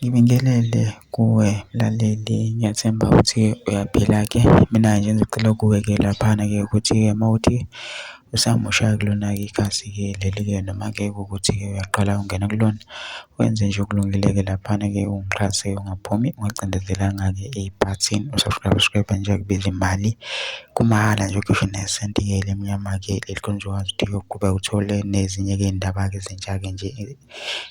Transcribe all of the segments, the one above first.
Ngibingelele kuwe mlaleli, ngiyathemba ukuthi uyaphila-ke. Mina nje engizocela kuwe-ke laphana-ke ukuthi-ke uma kuwukuthi usamusha kulona-ke ikhasi-ke leli-ke noma-ke kuwukuthi-ke uyaqala ungena kulona, wenze nje okulungile-ke laphana-ke ungixhase ungaphumi ungacindezelanga-ke ibhathini u-subscribe, subscribe nje akubizi imali, kumahhala nje ukhishwe nesenti-ke elimnyama-ke leli khona uzokwazi ukuthi-ke uqhubeke uthole nezinye-ke iy'ndaba-ke ezintsha-ke nje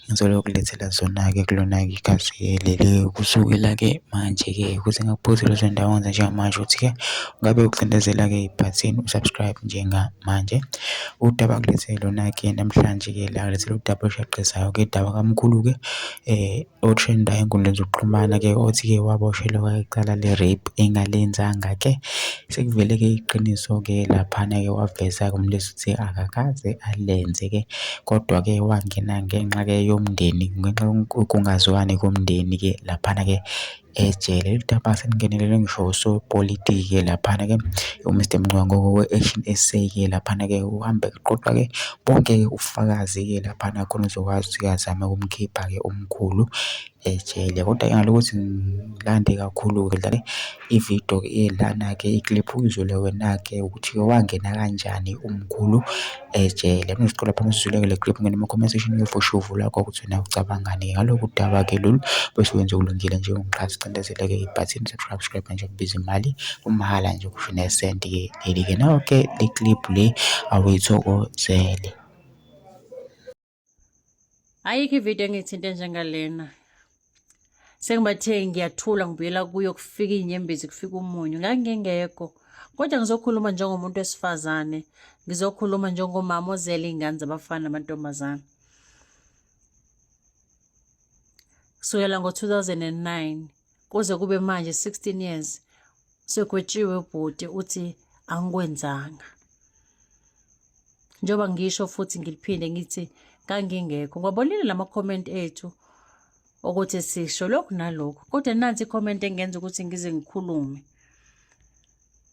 ngizolokulethela zona-ke kulona-ke ikhasi-ke leli kusukela-ke manje-ke ukuze ngingakuphuthi lezo ndawo njengamanje ukuthi-ke ungabe ucindezela-ke ibhathini u-subscribe njengamanje. Udaba ngilethe lona-ke namhlanje-ke la ngilethele udaba olushaqisayo-ke udaba kamkhulu-ke o-trend-ayo ey'nkundleni zokuxhumana-ke othi-ke waboshelwa icala le-rape engalenzanga-ke. Sekuvele-ke iqiniso-ke laphana-ke waveza-ke umlisa ukuthi akakaze alenze-ke kodwa-ke wangena ngenxa-ke yomndeni ngenxa yokungazwani komndeni-ke laphana-ke ejele. Lolu daba selingenelele ngisho osopolitiki-ke laphana-ke uMr Mncwango we-Action SA-ke laphana-ke uhambe eqoqa-ke bonke-ke ubufakazi-ke laphana khona uzokwazi ukuthi-ke azame ukumkhipha-ke umkhulu ejele. Kodwa-ke ngalokhu ngilande kakhulu-ke dlale ividiyo elana-ke ikliphu uyizwele wena-ke ukuthi wangena kanjani umkhulu ejele. Mina ngizoqala phansi sizwele-ke le clip ungene kuma-comment section uyofosha uvo lwakho ukuthi wena ucabangani ngalokhu daba-ke lolu bese wenza okulungile nje ungixhase ucindezeleke ibhathini subscribe subscribe nje kubiza imali kumahhala nje kusho nesenti-ke leli-ke nayo-ke le clip le awuyithokozele. Ayikho ividiyo engithinte njengalena. Sengibathe ngiyathula ngibuyela kuyo kufika iy'nyembezi kufika umunyu. Ngangingekho. Kodwa ngizokhuluma njengomuntu wesifazane. Ngizokhuluma njengomama ozele iy'ngane zabafana namantombazane. Kusukela ngo-2009 kuze kube manje 16 years segwetshiwe ubhuti uthi angikwenzanga. Njengoba ngisho futhi ngiliphinde ngithi ngangingekho. Ngiwabonile lama comment ethu ukuthi sisho lokhu nalokhu. Kodwa nansi i-comment engenza ukuthi ngize ngikhulume.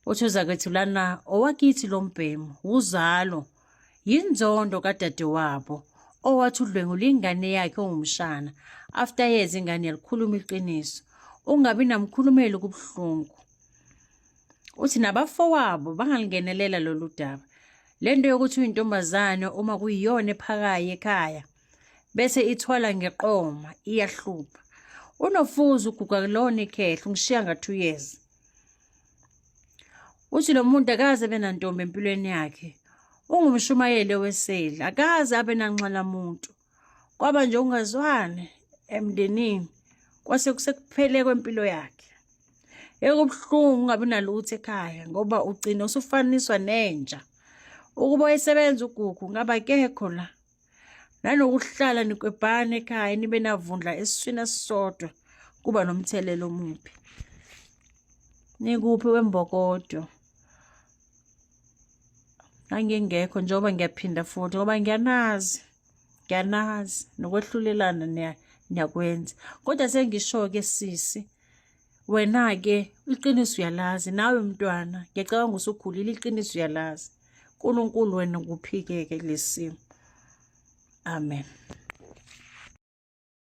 Uthi uzakwethu lana owakithi lo mbhemu wuzalo yinzondo kadadewabo owathi udlwengula ingane yakhe ongumshana after years ingane yalikhuluma iqiniso ungabi namkhulumeli kubuhlungu. Uthi nabafowabo bangalingenelela lolu daba. Le nto yokuthi uyintombazane uma kuyiyona ephakayo ekhaya bese ithwala ngeqoma iyahlupha. Unofuza uguga kulona ikhehla ungishiya nga-2 years. Uthi lo muntu akaze abe nantombi empilweni yakhe. Ungumshumayeli weseli, akaze abe nanxala muntu. Kwaba nje ungazwani emndenini kwase kusekuphele kwempilo yakhe. Ekubuhlungu ungabi nalutho ekhaya ngoba ugcina usufaniswa nenja. Ukuba wayesebenza uGugu ngabe akekho la. Nanokuhlala nikwebhana ekhaya nibe navundla esiswini esisodwa kuba nomthelela omubi. Nikuphi wembokodo? Ngangingekho njengoba ngiyaphinda futhi ngoba ngiyanazi. Ngiyanazi nokwehlulelana niyakwenza. Kodwa sengisho-ke sisi Wena-ke iqiniso uyalazi nawe mntwana ngiyacabanga usukhulile iqiniso uyalazi. uNkulunkulu wena ukuphike-ke kulesi simo. Amen.